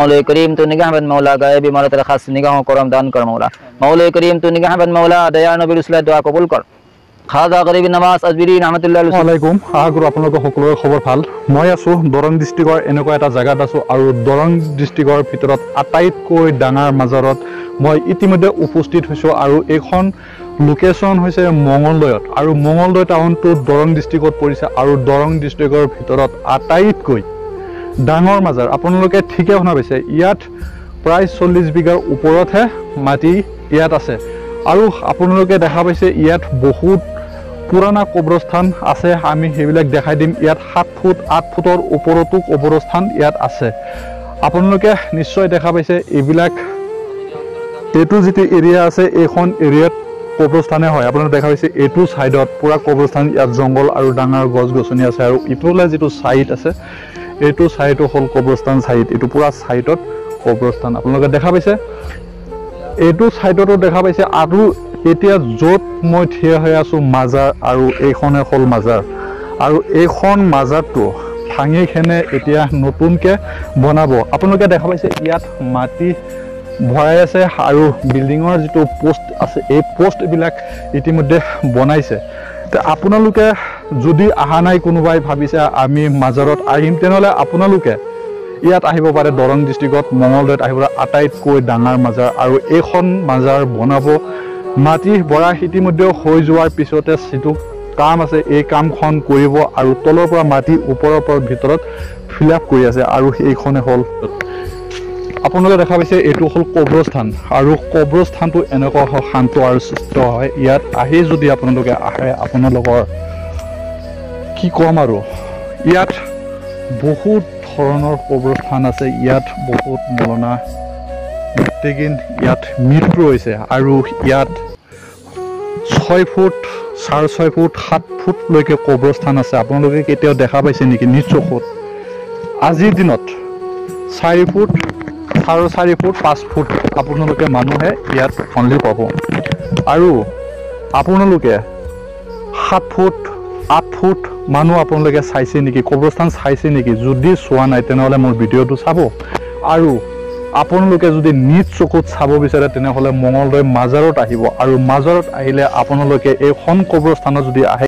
मौला करीम तू निगाहबंद मौला, गायबी मौला तेरा खास निगाहों करम दान कर मौला। मौला करीम तू निगाहबंद मौला, दया नबी रसूल दुआ कबूल कर। খাজা গৰীব নৱাজ আজমিৰী ৰহমতুল্লাহ আলাইকুম। আশা কৰোঁ আপোনালোকৰ সকলোৰে খবৰ ভাল। মই আছোঁ দৰং ডিষ্ট্ৰিক্টৰ এনেকুৱা এটা জেগাত আছোঁ আৰু দৰং ডিষ্ট্ৰিক্টৰ ভিতৰত আটাইতকৈ ডাঙৰ মাজাৰত মই ইতিমধ্যে উপস্থিত হৈছোঁ। আৰু এইখন লোকেশ্যন হৈছে মঙলদৈত আৰু মঙলদৈ টাউনটো দৰং ডিষ্ট্ৰিক্টত পৰিছে আৰু দৰং ডিষ্ট্ৰিক্টৰ ভিতৰত আটাইতকৈ ডাঙৰ মাজাৰ। আপোনালোকে ঠিকে শুনা পাইছে, ইয়াত প্ৰায় 40 বিঘাৰ ওপৰতহে মাটি ইয়াত আছে। আৰু আপোনালোকে দেখা পাইছে ইয়াত বহুত পুৰণা কবৰস্থান আছে, আমি সেইবিলাক দেখাই দিম। ইয়াত 7 ফুট 8 ফুটৰ ওপৰতো কবৰস্থান ইয়াত আছে, আপোনালোকে নিশ্চয় দেখা পাইছে। এইবিলাক এইটো যিটো এৰিয়া আছে এইখন এৰিয়াত কবৰস্থানে হয়। আপোনালোকে দেখা পাইছে এইটো ছাইডত পুৰা কবৰস্থান, ইয়াত জংঘল আৰু ডাঙৰ গছ গছনি আছে। আৰু ইফালে যিটো ছাইড আছে এইটো ছাইডো হ'ল কবৰস্থান ছাইড, এইটো পুৰা ছাইডত কবৰস্থান আপোনালোকে দেখা পাইছে। এইটো ছাইডতো দেখা পাইছে। আৰু এতিয়া য'ত মই থিয় হৈ আছোঁ মাজাৰ, আৰু এইখনে হ'ল মাজাৰ। আৰু এইখন মাজাৰটো ভাঙি কেনে এতিয়া নতুনকৈ বনাব। আপোনালোকে দেখা পাইছে ইয়াত মাটি ভৰাই আছে আৰু বিল্ডিঙৰ যিটো পোষ্ট আছে এই পোষ্টবিলাক ইতিমধ্যে বনাইছে। আপোনালোকে যদি অহা নাই, কোনোবাই ভাবিছে আমি মাজাৰত আহিম, তেনেহ'লে আপোনালোকে ইয়াত আহিব পাৰে। দৰং ডিষ্ট্ৰিক্টত মঙলদৈত আহিব আটাইতকৈ ডাঙৰ মাজাৰ। আৰু এইখন মাজাৰ বনাব মাটি ভৰা ইতিমধ্যে হৈ যোৱাৰ পিছতে যিটো কাম আছে এই কামখন কৰিব আৰু তলৰ পৰা মাটি ওপৰৰ পৰা ভিতৰত ফিল আপ কৰি আছে। আৰু এইখনে হ'ল আপোনালোকে দেখা পাইছে এইটো হ'ল কবৰস্থান। আৰু কবৰস্থানটো এনেকুৱা শান্ত আৰু সুস্থ হয়। ইয়াত আহি যদি আপোনালোকে আহে, আপোনালোকৰ কি ক'ম আৰু, ইয়াত বহুত ধৰণৰ কবৰস্থান আছে। ইয়াত বহুত মৌলানা মুত্তাকিন ইয়াত মৃত্যু হৈছে। আৰু ইয়াত 6 ফুট 6.5 ফুট 7 ফুটলৈকে কবৰস্থান আছে। আপোনালোকে কেতিয়াও দেখা পাইছে নেকি নিজ চকুত? আজিৰ দিনত 4 ফুট 4.5 ফুট 5 ফুট আপোনালোকে মানুহে ইয়াত অনলি পাব। আৰু আপোনালোকে 7 ফুট 8 ফুট মানুহ আপোনালোকে চাইছে নেকি, কবৰস্থান চাইছে নেকি? যদি চোৱা নাই তেনেহ'লে মোৰ ভিডিঅ'টো চাব। আৰু আপোনালোকে যদি নিজ চকুত চাব বিচাৰে তেনেহ'লে মঙলদৈ মাজাৰত আহিব। আৰু মাজাৰত আহিলে আপোনালোকে এইখন কবৰস্থানত যদি আহে